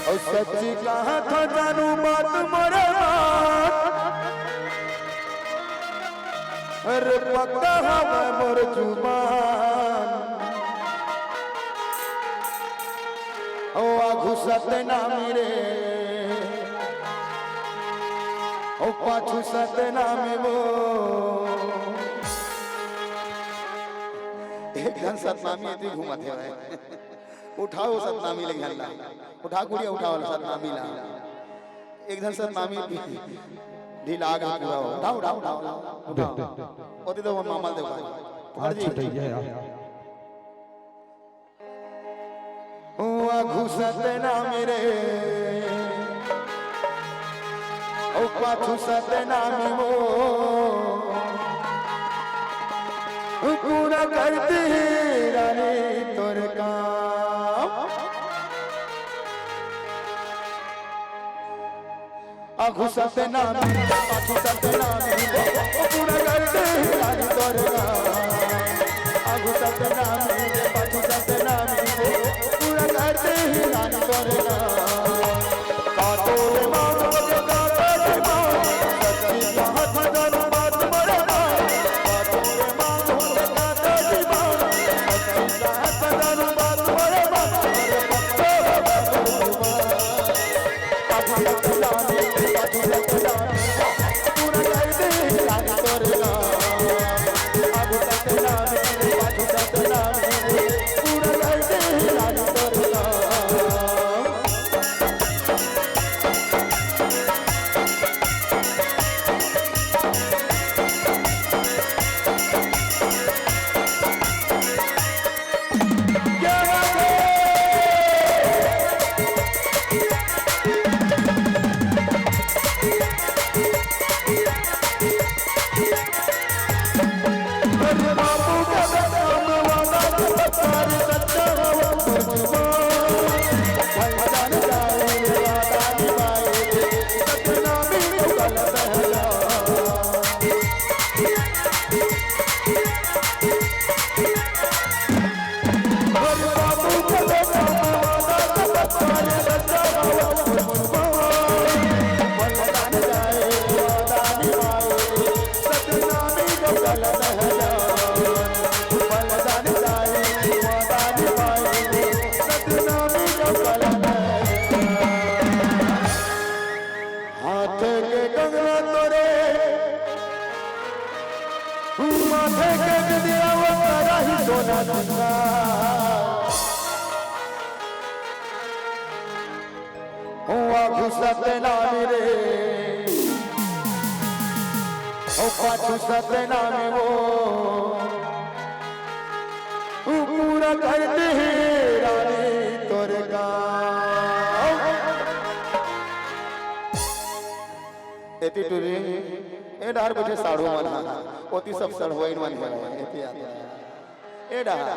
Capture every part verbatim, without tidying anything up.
अउ सच्ची कहत हँव जानू बात मोरे बात, अरे पक्का हवय मोर जुबान। अउ आघू सतनामी रे, अउ पाछू सतनामी वो। एक झन सतनामी एती घूमत हवय। उठाओ सतनामी ले झन ला। उठा गुड़िया, उठाओ सतनामी ला। एक झन सतनामी ढिला गे पूरा हो। उठाओ, उठाओ, उठाओ, उठाओ। ओती तो वो मामा ल देखो। पकड़ जी। छुटैया यार। ओ आघू सतनामी रे, ओ पाछू सतनामी वो। पूरा कर दिही रानी तोर काम। आघू सतनामी, पाछू सतनामी वो, पूरा कर दिही रानी तोर काम। आघू सतनामी, पाछू सतनामी वो, पूरा कर दिही रानी तोर काम। का तोर मांग के का तोर मांग, सच्ची कहत हँव जानू बात मोरे बात। का तोर मांग के का तोर मांग, सच्ची कहत हँव जानू बात मोरे बात। हाथ के कंगना तोरे, माथे के बिंदिया वो करा ही सोना सिंगार। ओ आघू सतनामी रे, ओ पाछू सतनामी वो, ओ पूरा कर दिही रानी तोर काम। एती टूरी, ए डहर बइठे साढ़ू मन ह, ओती सब सढ़ुवाइन मन हे, एती आते। ए डहर।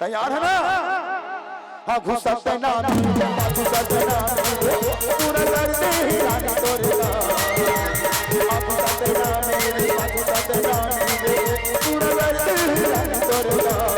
तैयार हे ना? हाँ, घुसत ना, घुसत ना, पूरा कर दिही रानी तोर काम। हाँ, घुसत ना, घुसत ना, पूरा कर दिही रानी तोर काम।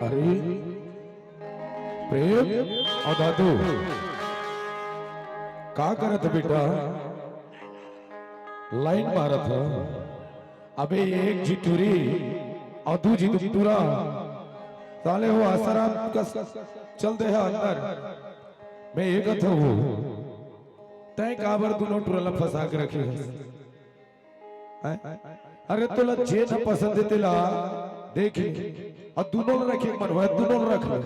अरे प्रेम अउ दादू, का करत बेटा? लाइन मारत हो। अबे एक झिन टूरी अउ दू झी टूरा, साले हो आसाराम कस चल दे हे अंदर। मैं ये कथंव, तैं काबर दूनों टूरा ला फंसा के रखे हस? हैं? अरे तोला जे न पसंद हे तेला देख ले, अउ दूनों ला रखे के मन होय, दूनों ला रख ले।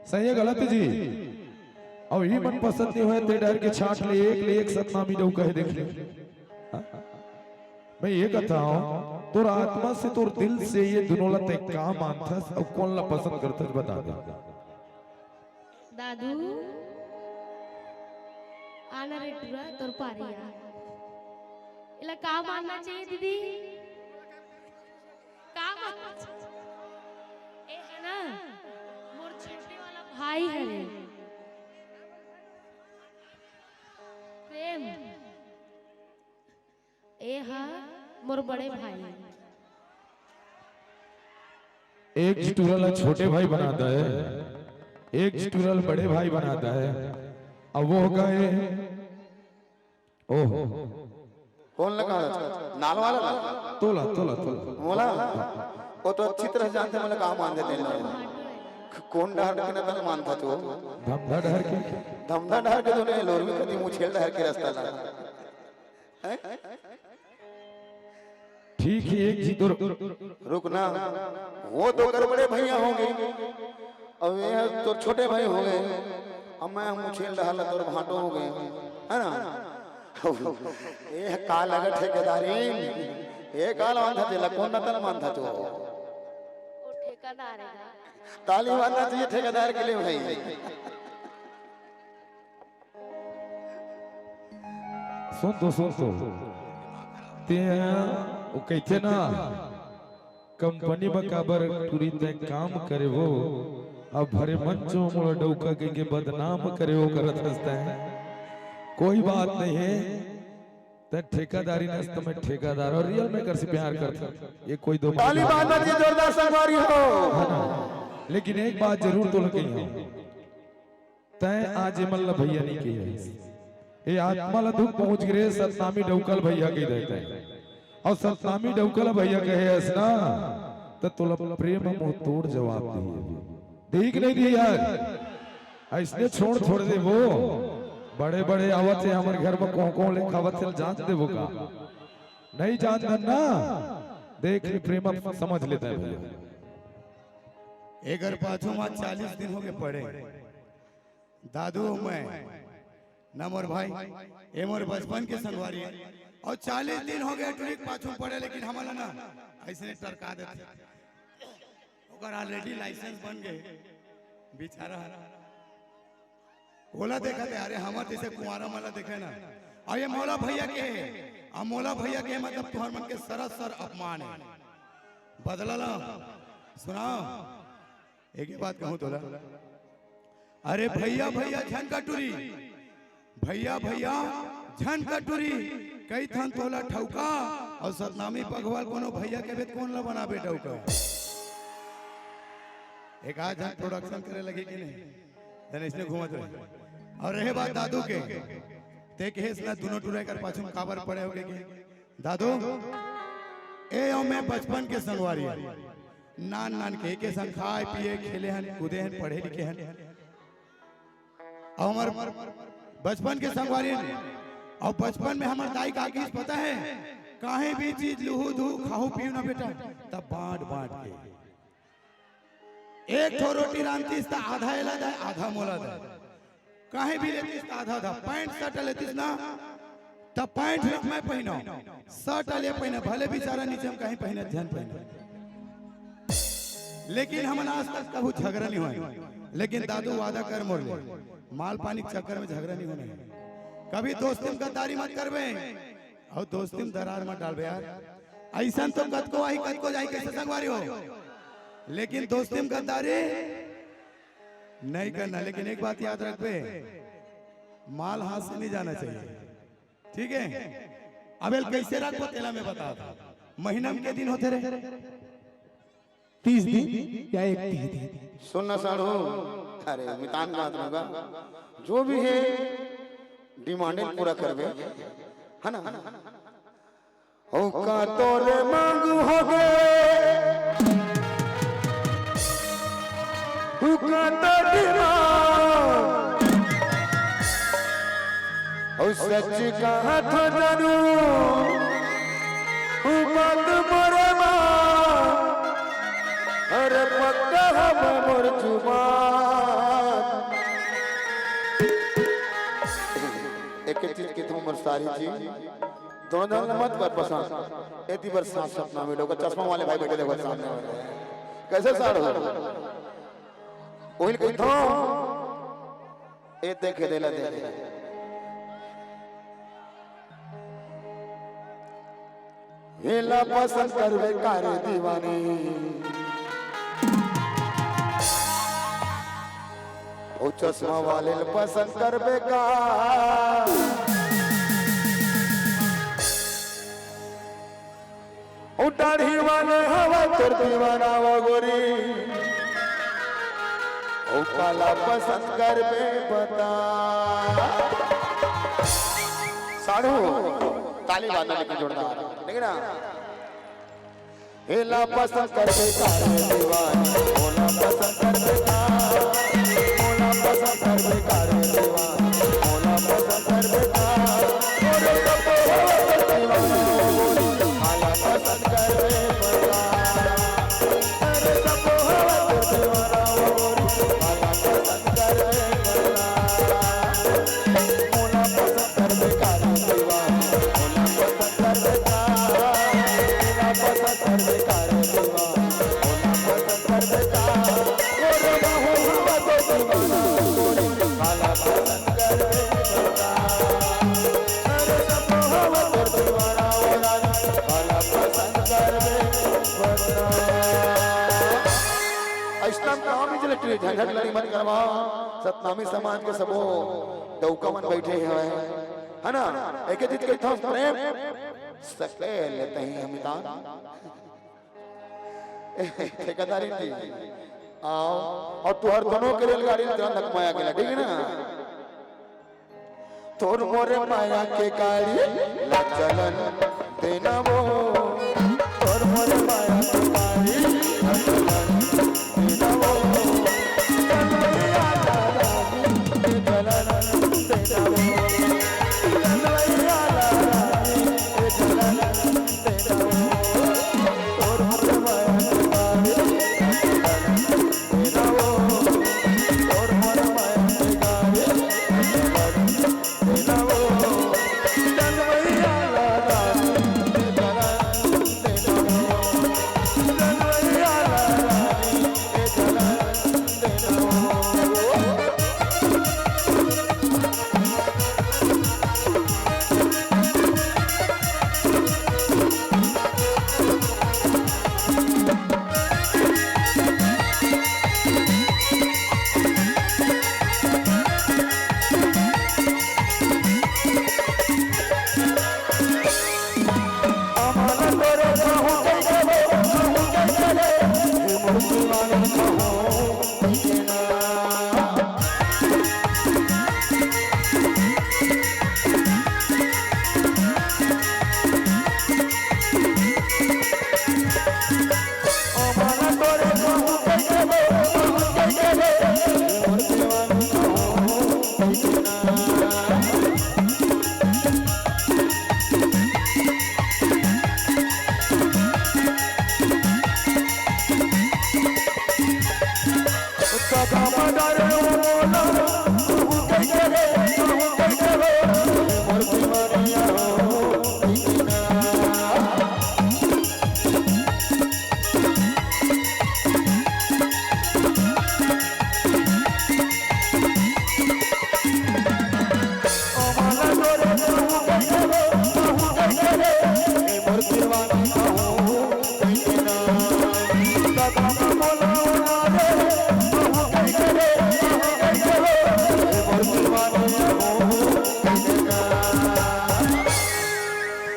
सही हे गलत जी? अउ इही मन पसंद नइ होय, ते डहर के छांट ले, एक ले एक सतनामी डउका हे, देख ले। हाँ? मैं ये कथंव, तोर आत्मा से, तोर दिल से ये दूनों ला तैं का मानथस अउ कोन ला पसंद करथस, बता दे। दादू, आना रे टूरा, तोर पारी आ। एला का मानना चाहिए दीदी? का मानना चाहिए? ए हे ना, मोर छोटे वाला भाई हे रे। प्रेम। ए हा मोर बड़े भाई। एक झी टूरा ला छोटे भाई बनाता है, एक झी टूरा ला बड़े भाई बनाता है। अब वो हो गए, ओहो, कोन लगा? नाल वाला ला? तोला, तोला, तोला। मोला? वो तो अच्छी तरह जानथे, मोला का मान देथे ना। कोन डहर के नकल मानथा तू? धमधा डहर के। धमधा डहर के तो नहीं, लोरमी कती मुछेल डहर के रस्ता ला। हैं? ठीक हे, एक झी तो रुक ना, वो तो कर बड़े भैया होंगे, अब ये तो छोटे भाई होंगे, अब मैं मुछेल डहर ला तोर भांटो होंगे, है ना? ये का लगा ठेकेदारी, ये का मानथा तेला, कोन नकल मानथा तू? वो ठेकेदार हे ना। ताली मारना चाहिए ठेकेदार के लिए भाई। सुन तो, सुन तो। ते, वो कहिथे ना, कंपनी म काबर टूरी तैं काम करे वो, अब भरे मंच म मोला डउका कहिके बदनाम करे वो करत हस तैं। कोई बात नहीं हे, तैं ठेकेदारी नस त मैं ठेकेदार, अउ रियल में एकर से प्यार करथंव, ये कोई दो ताली बात बजाना चाहिए जोरदार संगवारी हो। है ना? लेकिन एक बात जरूर तोला कहिहंव, तैं आज एमन ला भैया नइ कहे हस। ए आत्मा ला दुख पहुंच गे रे, सतनामी डउका ल भैया कहि दे तैं। अउ सतनामी डउका ल भैया कहे हस ना, त तोला प्रेम मुंह तोड़ जवाब दिही। दिही कि नइ दिही यार? अइसने छोड़ थोड़ देबो। बड़े बड़े आवत हे हमर घर म, कोंव कोंव ले खावत हे, जान देबो का? नइ जान दन ना। देख ले प्रेम, अब समझ लेता है भैया। एकर पाछू म चालीस दिन होगे पड़े। दादू, मैं, ना मोर भाई, ए मोर बचपन के संगवारी हे। अउ चालीस दिन होगे टूरी के पाछू पड़े, लेकिन हमन ला ना अइसने टरका देथे। ओकर already license बन गे, बेचारा। ओला देखत हे, अरे हमर जइसे कुंवारा मन ला देखे ना। अउ ये मोला भैया के हे, अउ मोला भैया के मतलब तुंहर मन के सरासर अपमान हे। बदला ला, सुना। एक ही बात कहूं तोला, अरे भैया भैया झन कह टूरी, भैया भैया झन कह टूरी, कहिथन तोला ठउका, अउ सतनामी पगवाल कोनो भैया के बेत कोन ला बनाबे डउका? एक आध झन production करे लगही कि नहीं? झन अइसने घूमत रहे। अउ रहे बात दादू के, ते कहेस ना दूनों टूरा एकर पाछू म काबर पड़े होगे के? दादू, ए अउ मैं बचपन के संगवारी हन। नान नान के एके संग खाए, पिए, खेले हन, कूदे हन, पढ़े लिखे हन। अउ हमर बचपन के संगवारी हन। अउ बचपन में हमर दाई का कहिस पता हे, काहीं भी चीज लुहू धुहू खाहू पीहू ना बेटा, तब बांट बांट के। एक ठो रोटी रांधतिस त आधा एला दे, आधा मोला दे। काहीं भी लेतिस त आधा आधा। पैंट शर्ट लेतिस ना, त पैंट ल मैं पहिनंव, शर्ट ल ये पहिने, भले बेचारा नीचे म काहीं पहिने झन पहिने। लेकिन हमन आज तक कभू झगरा नइ होय। लेकिन दादू वादा कर मोर ले, माल पानी के चक्कर में झगरा नइ होना हे। कभी दोस्ती म गद्दारी मत करबे। अउ दोस्ती म दरार मत डालबे यार। अइसन तो कतको आही, कतको जाही, कइसे संगवारी हो, लेकिन दोस्ती म गद्दारी नइ करना। लेकिन एक बात याद रखबे, माल हाथ से नइ जाना चाहिए, ठीक हे? अब एला कइसे रखबो तेला मैं बता दूं। महीना म के दिन होथे रे? तीस दिन या इकतीस दिन। सुन ना साढ़ू, अरे मितान बात होगा, जो भी हे demand पूरा करबे, है ना? हो का तोरे मांग होगे, सच कहत हो जानू, बात मोरे माँ, अरे पक्का हवे मोर जुबान। एक चीज कहिथंव मोर सारी जी, दोनों झन मत कर पसंद। एती बर साफ सपना में लोग चश्मा वाले भाई बैठे देखो सामने वाले। कैसे सार हो? ओहिल कहिथंव, ए देखे देला देखे। एला पसंद करबे का रे दीवानी। ओ चश्मा वाले ल पसंद करबे का। ओ दाढ़ी वाले हवा तोर दीवाना वो गोरी। ओ काला पसंद करबे बता। साढ़ू, ताली बांधो लेकिन जोरदार। देख ना। एला पसंद करबे का रे दीवान, ओला पसंद करबे का, ओला पसंद करबे का रे दीवान, ओला पसंद करबे का। ओरे सब हो दीवाना, ओला पसंद करबे बता। अरे सब हो दीवाना, ओला पसंद करबे बता। ओला पसंद करबे का रे दीवान, ओला पसंद करबे का, ओला पसंद करबे का रे दीवान, ओला पसंद करबे का। ओ रे महू हवा तो दीवाना, ओला पसंद करबे का। अरे सब हवा तो दीवाना, ओला पसंद करबे का। अइसना काम ही चले, झंझट लड़ी मत करवा। सतनामी समाज के सबो डउका मन बइठे हवय, है ना? एके चीज कहिथंव, प्रेम सकेल तहीं हमितान। ठेकेदारी जी, आओ, अउ तुंहर दोनों के रेलगाड़ी ल तुरंत हकमाया गेला, ठीक है ना? तोर मोरे माया के गाड़ी ला चलन देना वो, तोर मोरे माया के गाड़ी ला चलन देना वो, कन्हैया दादा के चलन देना वो, कन्हैया दादा के चलन देना वो, तोर मोरे माया के गाड़ी ला चलन देना वो, तोर मोरे माया के गाड़ी ला चलन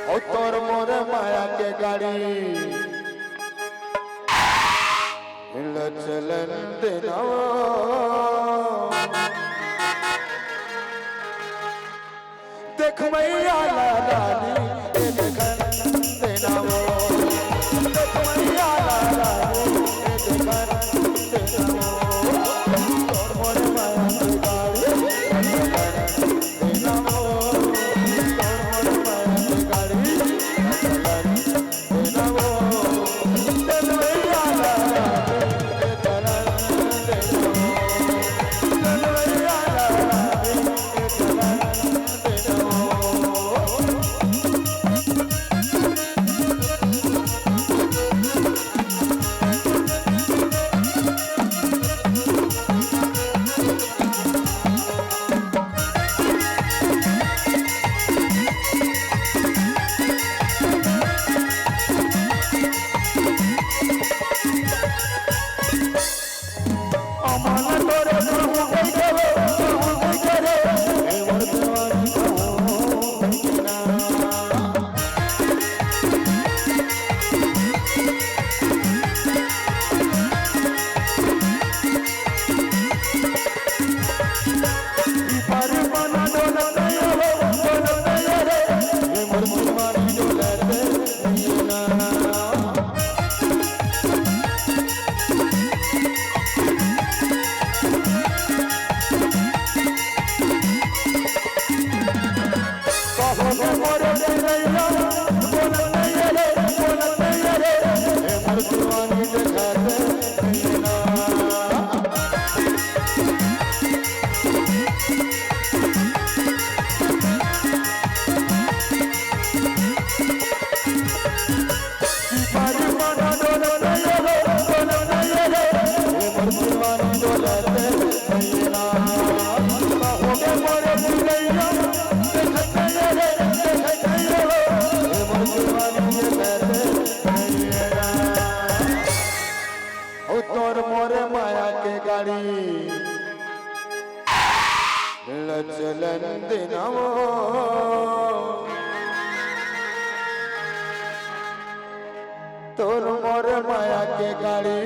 अउ तोर मोर माया के गाड़ी ल चलन देना। देख मैया ला रानी, ए देखन देना वो। देख मैया ला रानी, ए देखन देना वो। तोर मोर माया के गाड़ी ल चलन देना वो। ओ तोर मोर माया के गाड़ी ल चलन देना वो। तोर मोर माया के गाड़ी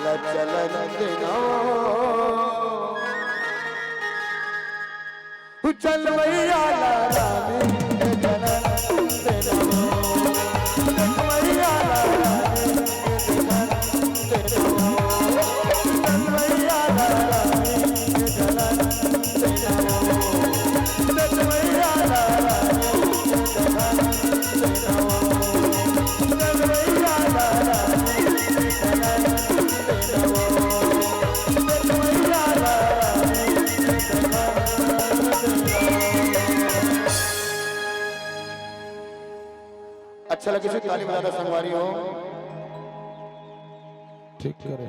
ल चलन देना वो। चल मैया ला रानी के चलन देना वो। चल मैया ला रानी के चलन देना वो। चल मैया ला रानी के चलन देना वो। चल मैया ला रानी के चलन देना वो। चल मैया ला रानी के चलन देना वो। चल मैया ला रानी के चलन देना वो। अच्छा लगे, ताली बजाता संगवारी हो। ठीक करे।